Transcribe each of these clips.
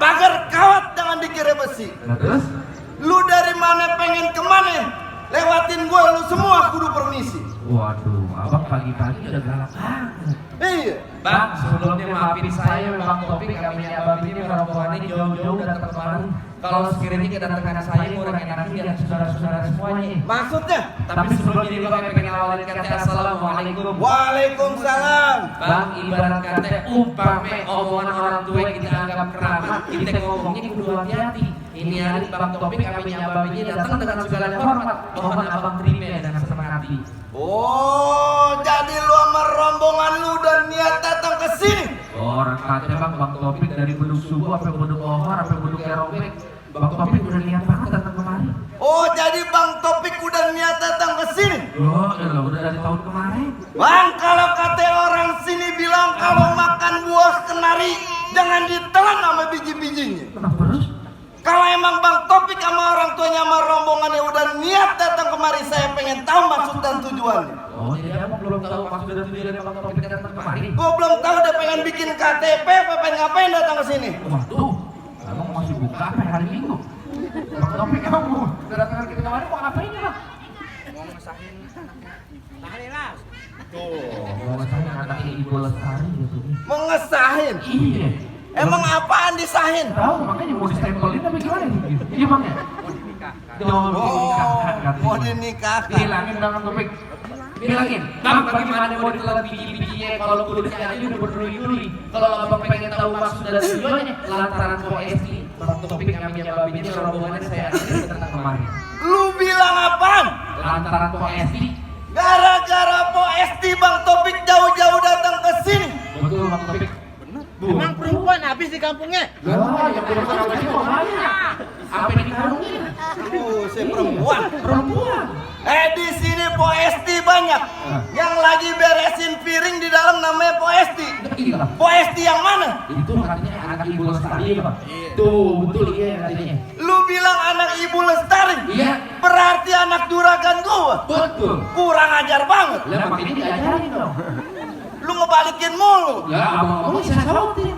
pagar kawat jangan dikira besi. Terus? Lu dari mana pengen kemana? Lewatin gue, lu semua kudu permisi. Waduh, abang pagi-pagi udah galak banget. Iya. Bang, sebelumnya maafin saya, Bang Topik, kami abang ini rombongannya jauh-jauh datang kemari. Kalau sekiranya kedatangan saya kurang enakin dan saudara-saudara semuanya. Maksudnya? Tapi sebelumnya juga kami pengen awalin kata assalamualaikum. Waalaikumsalam. Bang, ibarat kata umpame omongan orang tua yang kita anggap keramat, kita ngomongnya kudu hati-hati. Ini hari Bang Topik kami abang ini datang dengan segala hormat. Mohon abang terima dengan senang hati. Oh, jadi lu sama rombongan lu dan niat datang ke sini. Orang kata Bang Topik dari Beduk Subuh sampai Beduk Ohor sampai Beduk Kerobek, Bang Topik udah niat banget datang kemari. Oh, jadi Bang Topik udah niat datang ke sini. Oh, elah, udah dari tahun kemarin. Bang, kalau kata orang sini bilang kalau makan buah kenari jangan ditelan sama biji-bijinya. Kenapa terus? Kalau emang Bang Topik sama orang tuanya sama rombongannya udah niat datang kemari, saya pengen tahu maksud dan tujuannya. Oh, jadi abang belum tahu maksud dan tujuan Bang Topik datang kemari? Gue belum tahu dia pengen bikin KTP apa pengen ngapain datang ke sini. Waduh, abang masih buka apa hari Minggu? Bang Topik kamu kedatangan kita kemarin mau ngapain ya? Mau ngesahin tahlilan. Mau ngesahin anaknya Ibu Lestari gitu. Mau ngesahin? Iya. Emang apaan disahin? Tahu, makanya mau ditempelin tapi gimana gitu? Iya bang ya? Mau dinikahkan. Bilangin Bang Topik. Bilangin, Bang bagaimana mau ditelan biji-bijinya kalau kulitnya aja udah berduri-duri. Kalau abang pengen tahu maksud dan tujuannya, lantaran poesi Bang Topik kami abang ini rombongannya saya ada datang kemarin. Lu bilang apaan? Lantaran poesi. Gara-gara Po Esti Bang Topik jauh-jauh datang ke sini. Betul Bang Topik. Emang perempuan habis di kampungnya? Lah, yang perempuan apa sih mau mana? Apa yang dikarungin? Si perempuan. Perempuan. Di sini Po Esti banyak. Yang lagi beresin piring di dalam namanya Po Esti. Iya. Po Esti yang mana? Itu katanya anak Ibu Lestari Bang. Tuh, betul iya katanya. Lu bilang anak Ibu Lestari? Iya. Berarti anak juragan gua. Betul. Kurang ajar banget. Lah makanya diajarin dong. Lu ngebalikin mulu. Ya abang bisa sautin.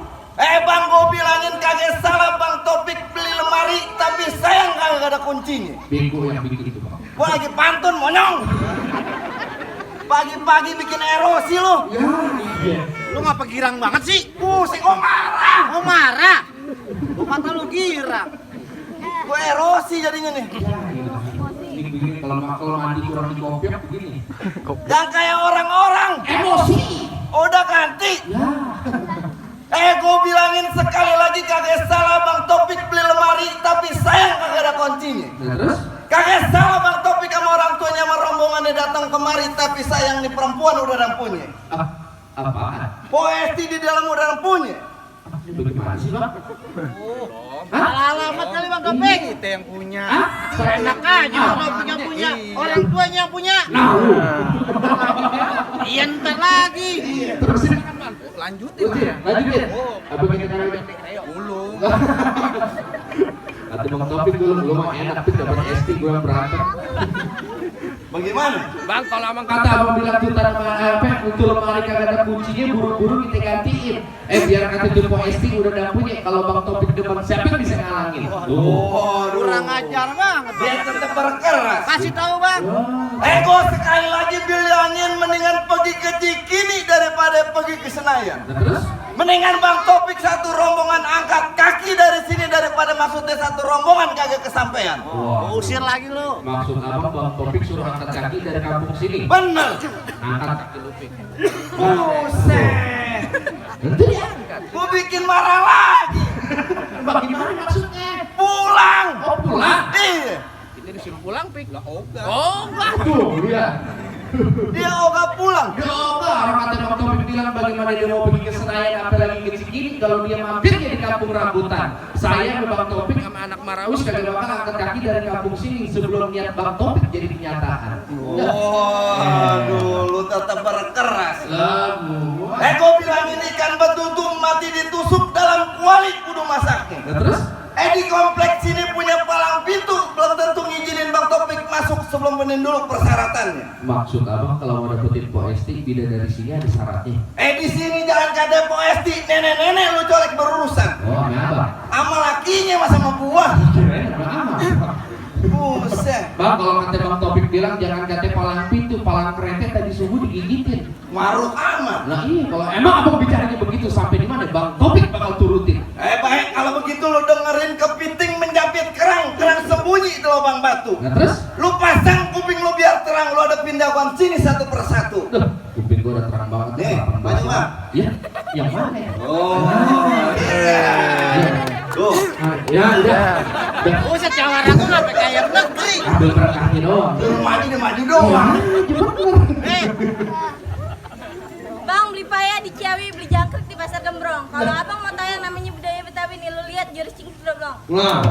Bang, gua bilangin kagak salah Bang Topik beli lemari, tapi sayang kagak ada kuncinya. Bego yang bikin itu Bang. Gua lagi pantun monyong. Pagi-pagi bikin erosi lu. Ya iya. Lu ngapa girang banget sih? Pusing, gua marah. Oh marah? Lu kata lu girang. Gua erosi jadinya nih. Begini kalau mandi kurang di kopiok begini. Yang kayak orang-orang. Emosi. Udah ganti. Ya. Gua bilangin sekali lagi kagak salah Bang Topik beli lemari, tapi sayang kagak ada kuncinya. Terus? Kagak salah Bang Topik sama orang tuanya sama rombongannya datang kemari, tapi sayang nih perempuan udah ada punya. Apaan? Po Esti di dalam udah ada punya. Bagaimana sih Bang? Salah alamat kali Bang Topik. Kita yang punya. Enak aja Bang Topik yang punya. Orang tuanya yang punya. Iya ntar lagi. Terusin. Lanjutin Ya? Lanjutin. Apa pengen tahu? Belum. Kata Bang Topik dulu, lu mah enak tapi dapat ST gue yang berantem. Bagaimana? Bang kalau emang Kata abang bilang tutar untuk lemari kagak ada kuncinya, buru-buru kita gantiin. Biar kata Jumbo ST udah ada punya. Kalau Bang Topik depan siapa yang bisa ngalangin? kurang ajar banget. Dia tetap berkeras. Kasih tahu Bang. Gua sekali lagi bilangin mendingan pergi ke Cikini daripada pergi ke Senayan. Terus? Mendingan Bang Topik satu rombongan angkat kaki dari sini daripada maksudnya satu rombongan kagak kesampaian. Wah. Usir lagi lu. Maksud abang Bang Topik suruh angkat kaki dari kampung sini. Bener. Angkat kaki lu Pik. Buset. Itu diangkat. Gua bikin marah lagi. Bang gimana maksudnya? Pulang. Oh pulang? Iya. Kita disuruh pulang Pik. Lah ogah. Ogah. Tuh dia. Dia ogah pulang. Ya Allah, orang kata Bang Topik bilang bagaimana dia mau pergi ke Senayan apalagi ke Cikini kalau dia mampirnya di kampung rambutan. Saya Bang Topik sama anak Marawis kagak bakal angkat kaki dari kampung sini sebelum niat Bang Topik jadi kenyataan. Waduh, lu tetap berkeras. Gua bilangin ikan betutu mati ditusuk dalam kuali kudu masaknya. Terus? Di kompleks sini punya palang pintu, belum tentu ngizinin Bang Topik masuk sebelum penuhin dulu persyaratannya. Maksud abang kalau mau dapetin Po Esti bida dari sini ada syaratnya. Di sini jangan kata Po Esti, nenek-nenek lu colek berurusan. Oh, apa? Sama Lah kalau kata Bang Topik bilang jangan kata palang pintu, palang kereta tadi subuh digigitin. Maruk amat. Nah iya, kalau emang abang bicaranya begitu sampai di mana Bang Topik bakal turutin. Baik, kalau begitu lu dengerin kepiting menjapit kerang sembunyi di lubang batu. Nah terus? Lu pasang kuping lu biar terang, lu ada pindahan sini satu persatu. Duh, kuping gua udah terang banget. Nih, maju Bang. Iya, yang mana ya? Oh, iya. Tuh. Ya, udah. Buset cawara gua sampai kayak negeri. Ambil berkahnya doang. Lu maju doang. Bang beli paya di Ciawi, beli jangkrik di Pasar Gembrong. Kalau abang mau tahu yang namanya budaya Betawi nih, lu lihat jurus cingkruk dong. Nah,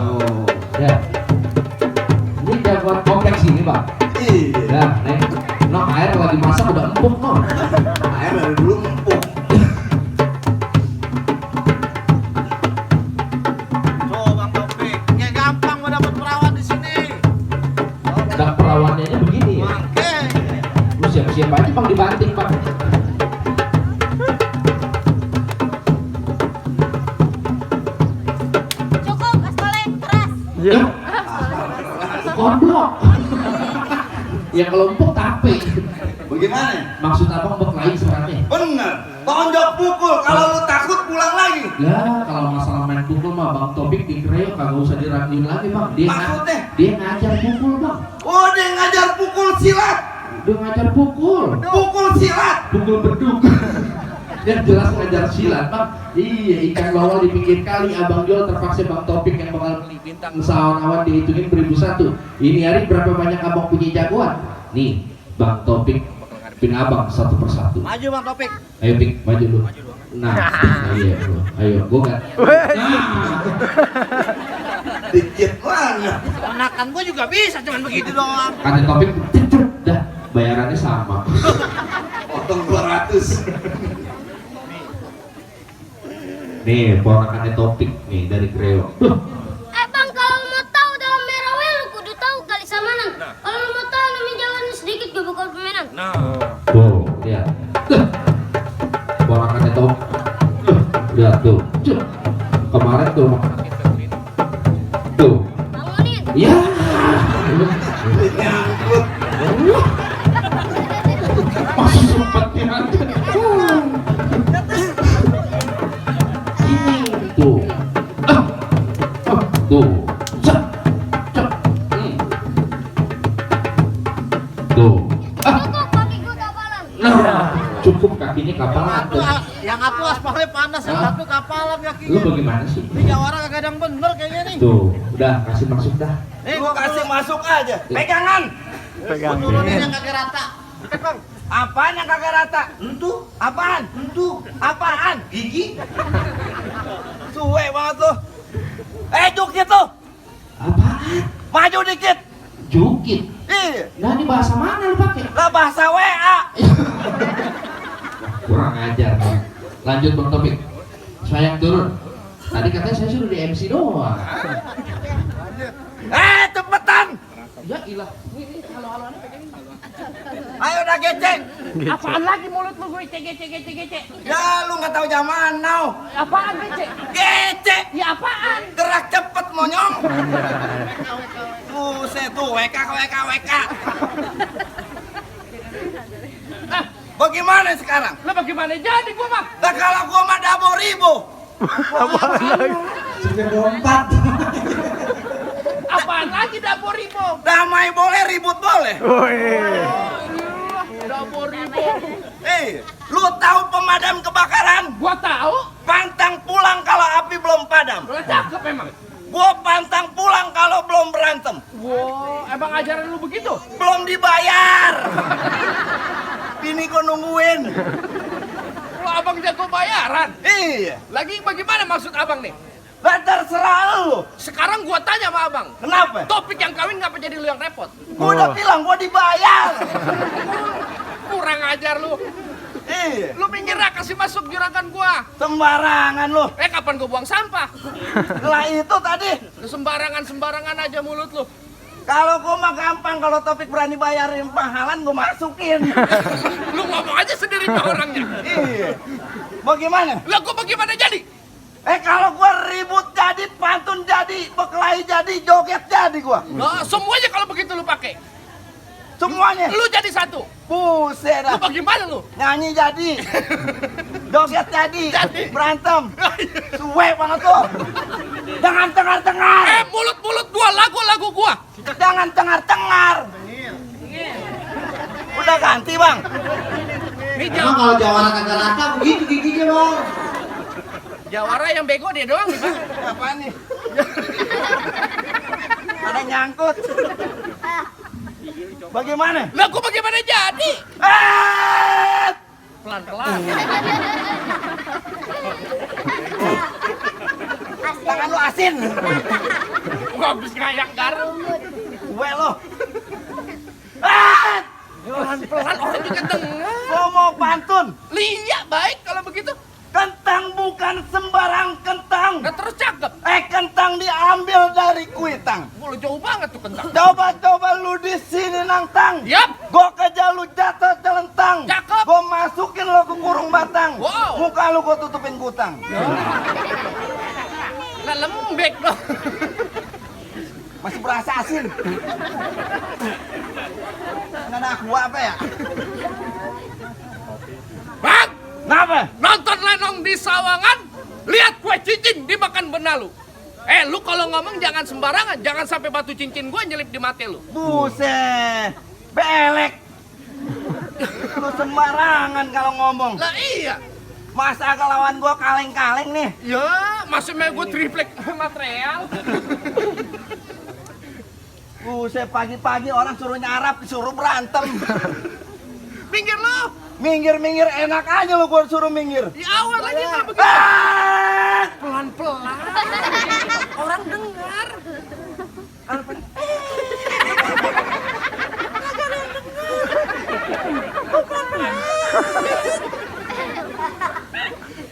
ya. Ini jagoan kompleks ini Bang. Iya. Ya, nih. No, air lagi masak udah empuk no. Air dari dulu empuk. Tuh Bang Topik, kayak gampang mau dapat perawan di sini. Dan perawannya aja begini ya. Oke. Lu siap-siap aja Bang dibanting Bang. Cukup, aspalnya keras. Ya. Kodok. Ya kalau empuk tape. Bagaimana? Maksud abang berkelahi sebenarnya? Bener. Tonjok pukul, kalau lu takut pulang lagi. Ya kalau masalah main pukul mah Bang Topik di Kreo kagak usah diraguin lagi Bang. Maksudnya? Dia ngajar pukul Bang. Oh, dia ngajar pukul silat. Dia ngajar pukul. Pukul silat. Pukul beduk. Dia jelas ngajar silat Bang. Iya ikan bawal di pinggir kali Abang jual terpaksa Bang Topik yang bakal beli bintang sawan-awan dihitungin 1001. Ini hari berapa banyak abang punya jagoan? Nih Bang Topik pin abang satu persatu. Maju Bang Topik. Ayo Pik, maju dulu. Nah, iya bro. Ayo, gua kan. Nah, Dikit mana? Ponakan gua juga bisa cuman begitu doang. kata Topik, cecut, dah bayarannya sama. Potong 200. Nih, ponakannya Topik nih dari Kreo. Bang, kalau mau tahu dalam Merawe lu kudu tahu kali samanan. Kalau lu mau tahu namanya jalan sedikit gue bakal pemenang. Tuh, lihat. Tuh. Ponakannya Topik. Lihat tuh. Cuk. Kemarin tuh. Tuh. Bangunin. Ya. Nyangkut. Masih sempat dihantar. Tuh. Tuh. Cek. Cek. Tuh. Cukup kaki gue kapalan. Nah, cukup kakinya kapalan. Yang aku aspalnya panas, yang satu kapalan Lu kakinya. bagaimana sih? Ini jawara kagak ada yang bener kayaknya nih. Tuh, udah kasih masuk dah. Nih Lu kasih masuk aja. Pegangan. gua turunin yang kagak rata. Apaan yang kagak rata? Entu. Apaan? Entu. Apaan? Gigi. Suwe banget tuh. Jukit tuh. Apaan? Maju dikit. Jukit. Iya. Nah, ini bahasa mana lu pakai? Lah bahasa WA. Kurang ajar, Bang. Lanjut Bang Topik. Sayang turun. Tadi katanya saya suruh di MC doang. Cepetan. Ya ilah. Ini halo-haloannya pegang. Ayo udah gecek. Apaan lagi mulut lu gue gece. Ya lu nggak tahu zaman now. Apaan gece? Gecek. Ya apaan? Gerak cepet monyong. Buset tuh WK. Bagaimana sekarang? Lah bagaimana jadi gua mah? Lah kalau gua mah dabo ribu. Apaan lagi dapur ribu? Damai boleh, ribut boleh. Dapur ribu. Lu tahu pemadam kebakaran? Gua tahu. Pantang pulang kalau api belum padam. Lu cakep emang. Gua pantang pulang kalau belum berantem. Wow, emang ajaran lu begitu? Belum dibayar. Bini gua nungguin. Kalau abang jago bayaran. Iya. Lagi bagaimana maksud abang nih? Lah terserah lu. Sekarang gua tanya sama abang. Kenapa? Topik yang kawin ngapa jadi lu yang repot? Gua udah bilang gua dibayar. Kurang ajar lu. Iya. Lu minggir dah, kasih masuk juragan gua. Sembarangan lu. Kapan gua buang sampah? Lah itu tadi. Lu sembarangan aja mulut lu. Kalau gua mah gampang, kalau Topik berani bayarin pahalan gua masukin. Lu ngomong aja sendiri ke orangnya. Iya. Bagaimana? Lah gua bagaimana jadi? Kalau gua ribut jadi, pantun jadi, berkelahi jadi, joget jadi gua. Nah, semuanya kalau begitu lu pakai. Semuanya. Lu jadi satu. Buset dah. Lu bagaimana lu? Nyanyi jadi. Joget jadi. Jadi. Berantem. Suwe banget tuh. Jangan tengar-tengar. Mulut-mulut gua, lagu-lagu gua. Jangan tengar-tengar. Udah ganti, Bang. Ini Emang kalau Jawara kagak rata begitu giginya bang. Jawara yang bego dia doang nih, Bang. Apaan nih? Ada nyangkut. Bagaimana? Lah gua bagaimana jadi? Eh! Pelan-pelan. Tangan lu asin. Gua habis ngayak garam. Gue lo. Eh! Pelan-pelan orang juga dengar. Gua mau pantun. Liya baik kalau begitu. Kentang bukan sembarang kentang. Nah terus cakep. Kentang diambil dari kuitang. Lu jauh banget tuh kentang. Coba lu di sini nangtang. Yap. Gua kejar lu jatuh celentang. Cakep. Gua masukin lo ke kurung batang. Wow. Muka lu gua tutupin kutang. Lah lembek dong. Masih berasa asin. Nggak ada aqua apa ya? Bang, Kenapa? nonton Lenong di Sawangan, lihat kue cincin dimakan benalu. Lu kalau ngomong jangan sembarangan, jangan sampai batu cincin gua nyelip di mata lu. Buset. Belek. Lu sembarangan kalau ngomong. Lah iya. Masa lawan gua kaleng-kaleng nih? Ya, masih mau gue triplek material. Buset, pagi-pagi orang suruh nyarap, disuruh berantem. Minggir lu. Minggir-minggir enak aja lu gua suruh minggir. Di awal lagi kalau begitu. Ah! Pelan-pelan. Orang dengar.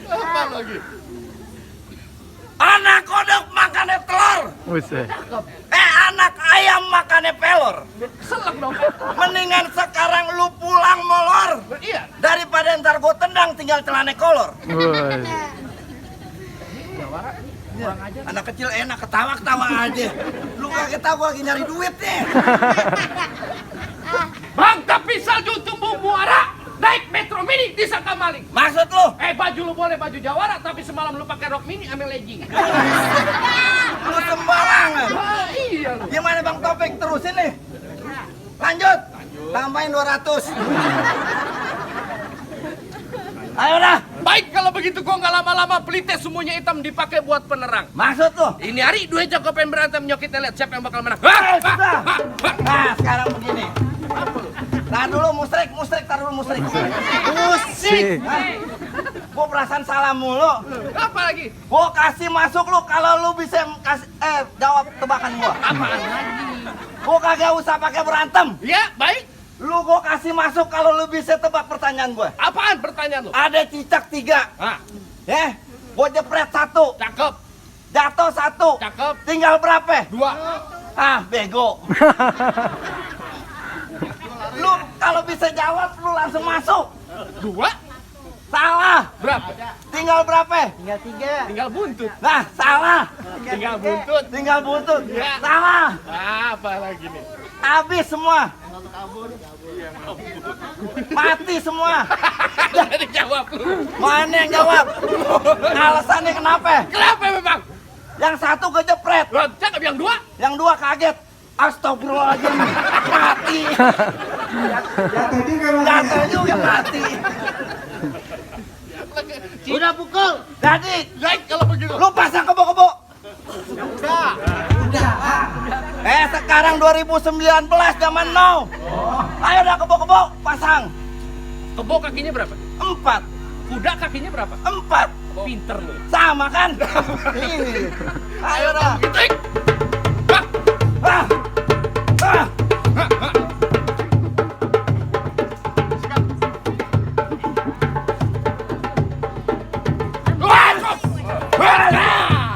Apa lagi? Anak kodok makannya telur. Anak ayam makannya pelor. Selek dong. Mendingan sekarang lu pulang molor. Iya. Daripada ntar gua tendang tinggal celana kolor. Anak kecil enak ketawa-ketawa aja. Lu kaget tahu gua lagi nyari duit nih. Bang, tapi salju tumbuh muara. Naik Metro Mini disangka maling. Maksud lu? Baju lu boleh baju Jawara, tapi semalam lu pakai rok mini sama legging. Lu sembarangan. Iya lu. Gimana Bang Topik terusin nih? Lanjut. Tambahin 200. Ayo dah. Baik kalau begitu gua nggak lama-lama pelite semuanya hitam dipakai buat penerang. Maksud lu? Ini hari dua jago pengen berantem nyokitnya lihat siapa yang bakal menang. Sudah. Nah, sekarang begini. Tahan dulu musrik, tahan dulu musrik. Musik. Gua perasaan salah mulu. Apa lagi? Gua kasih masuk lu kalau lu bisa kasih jawab tebakan gua. Apaan lagi? Gua kagak usah pakai berantem. Ya, baik. Lu gua kasih masuk kalau lu bisa tebak pertanyaan gua. Apaan pertanyaan lu? Ada cicak 3. Ah, Ya, gua jepret 1. cakep, Jatuh 1. cakep. Tinggal berapa? 2. Bego. Lu kalau bisa jawab lu langsung masuk. 2? Salah. Berapa? Tinggal berapa? Tinggal buntut. Nah, salah. Tinggal buntut. Tinggal buntut. Ya. Salah. Apa lagi nih? Habis semua. Mati semua. Jadi jawab lu. Mana yang jawab? Alasannya kenapa? Kenapa memang? Yang 1 kejepret, Loh, cakep yang 2? yang 2 kaget. Astagfirullahaladzim, mati. Jatuh juga mati. Udah pukul. Jadi, Baik kalau begitu. lu pasang kebo-kebo. Udah. Sekarang 2019 zaman now. Ayo dah kebo-kebo, pasang. Kebo kakinya berapa? 4. Kuda kakinya berapa? 4. Pinter lu. Sama kan? Ini. Ayo dah. Tik. Bang. Ah. Ah.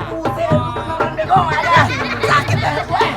Buset, beneran bego ada. Sakit dah gue.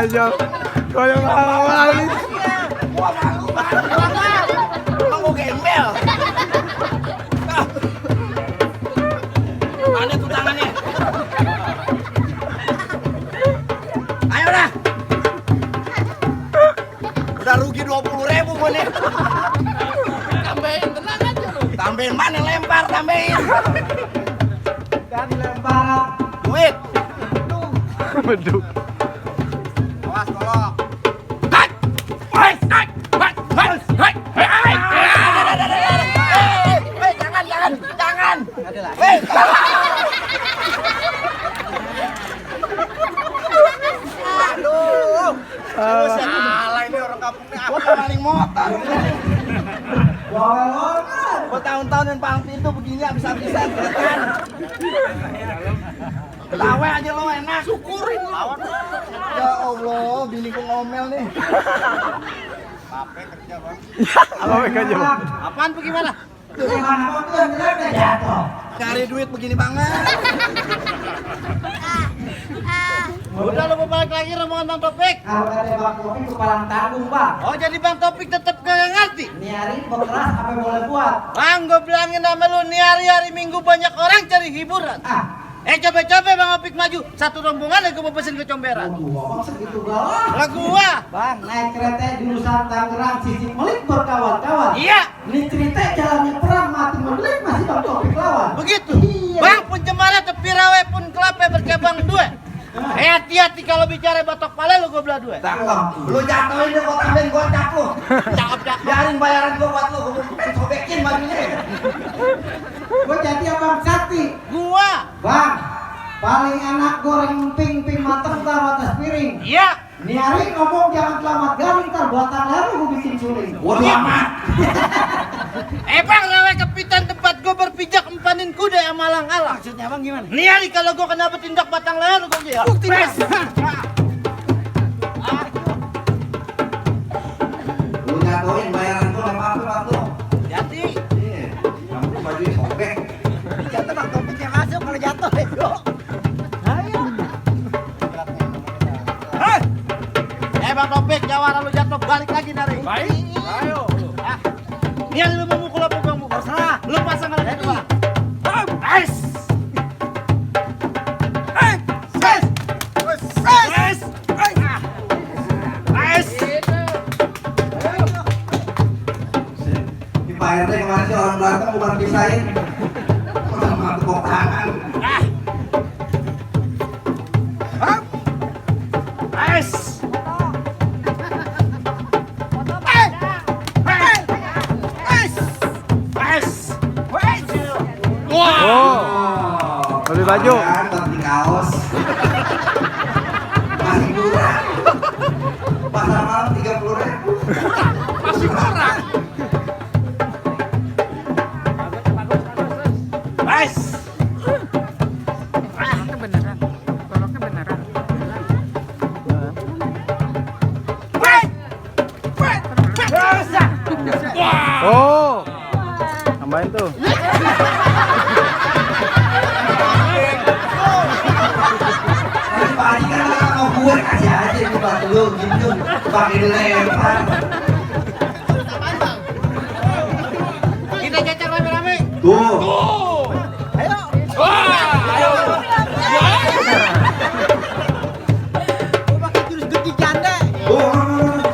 konyol. Konyol kali. Gua malu banget. Emang gua gembel. Mana tuh tangannya? Ayo dah. Udah rugi 20.000 gua nih. Tambahin, tenang aja lu. Tambahin mana lempar, tambahin. Dan lempar. Duit. Beduk. Awas kolok. Hai! Hai! Hai! Hai! Hai! Hai! Hai! Hei, jangan. Hei. Aduh. Salah ini orang kampungnya apa maling motor. Gua tahun-tahun yang paling pintu begini habis-habisan kan. Lawe aja lo enak. Syukurin lawan. Ya Allah, bini gua ngomel nih. Capek kerja, Bang. Apa kerja, Bang? Apaan tuh gimana? Cari duit begini banget. Udah lu mau balik lagi rombongan Bang Topik. Kalau kata Bang Topik kepalang tanggung, Bang. Oh jadi Bang Topik tetap kagak ngerti. Ini hari berkeras apa boleh buat? Bang, gue bilangin sama lu nih hari Minggu banyak orang cari hiburan. Coba Bang Opik maju. Satu rombongan yang gue mau pesen ke Comberan. Waduh, Bang segitu galah. Lah gua. Bang, naik kereta jurusan Tangerang sisi Melik berkawan-kawan. Iya. Ini cerita jalannya perang mati Melik masih Bang Topik lawan. Begitu. Iya. Bang pun cemara tepi rawe pun kelapa bercabang dua. Hati-hati kalau bicara batok pala lu gue belah dua. Cakep. Lu jatuhin deh, gua tambahin gocap lu. Cakep. Biarin bayaran gua buat lu, gua sobekin bajunya. Gue jadi abang sakti. Gua. Bang, paling enak goreng ping mateng taruh atas piring. Iya. Ini hari ngomong jangan selamat garing ntar buatan lalu gue bikin suling. Waduh amat. Bang rawe kepitan tempat gue berpijak empanin kuda yang malang-alang. Maksudnya abang gimana? Nih hari kalau gue kena bertindak batang leher gue ya. Pres. Lu jatuhin bayaran gua enggak apa-apa buat lu. Jadi. Iya. Kamu bajunya sobek. Jatuh Bang Topiknya masuk kalau jatuh. Bang Topik, jawara lu jatuh balik lagi nari. Baik. Ayo. Nih lu mau mukul apa gua mukul? Terserah. Lu pasang lagi dua. Nice. Di Pak RT kemarin sih orang Belanda bukan pisahin. Sama tepuk tangan. Nice. Oh. Beli baju. Beli kaos. Masih murah. Pasar malam 30.000. Masih kurang. Nice. Oh. Tambahin tuh. Tadi kan sama gue kasih aja ini batu lu gitu. Pakai dilempar. Kita cecer rame-rame. Tuh. Ayo. Wah, ayo. Gua pakai jurus gede janda.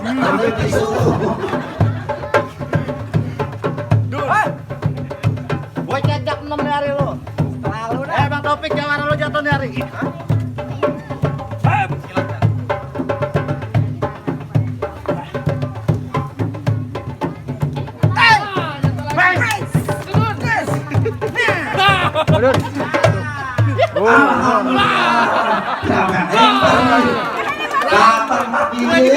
Ambil tisu. Gua cedak 6 hari lu. Terlalu dah. Bang Topik jangan lu jatuh nih hari. Aduh. Dapat mati ini.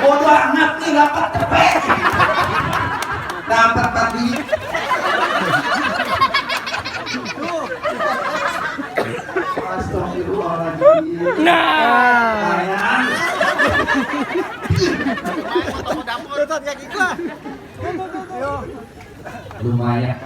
Bodoh amat nih dapat cepet. Dapat mati. Astagfirullahaladzim. Sayang. Dapur kaki gua. Lumayan.